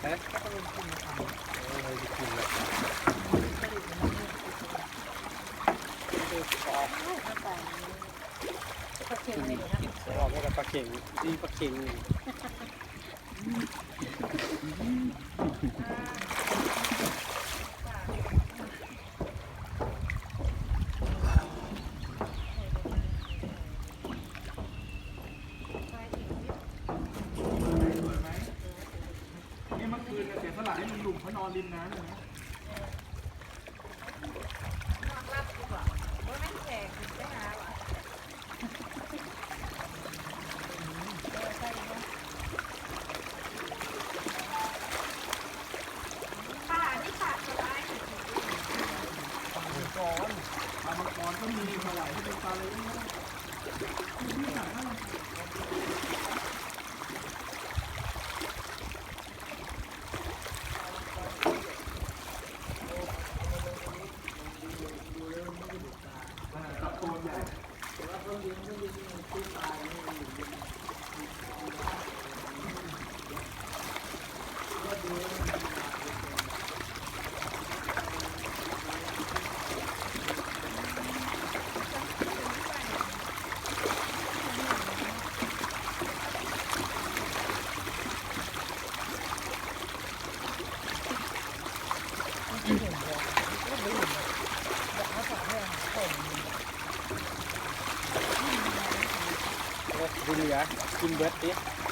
Pab kheem, pab kheem. Ni เมื่อคืนเนี่ยเสียสละให้ลุงหนุ่มเขานอนริมน้ำเลยนะ ปลามังกรก็มี ปลาไหลที่เป็นปลาอะไรเยอะแยะ จับตัวใหญ่ Dib li, ib npawb tib.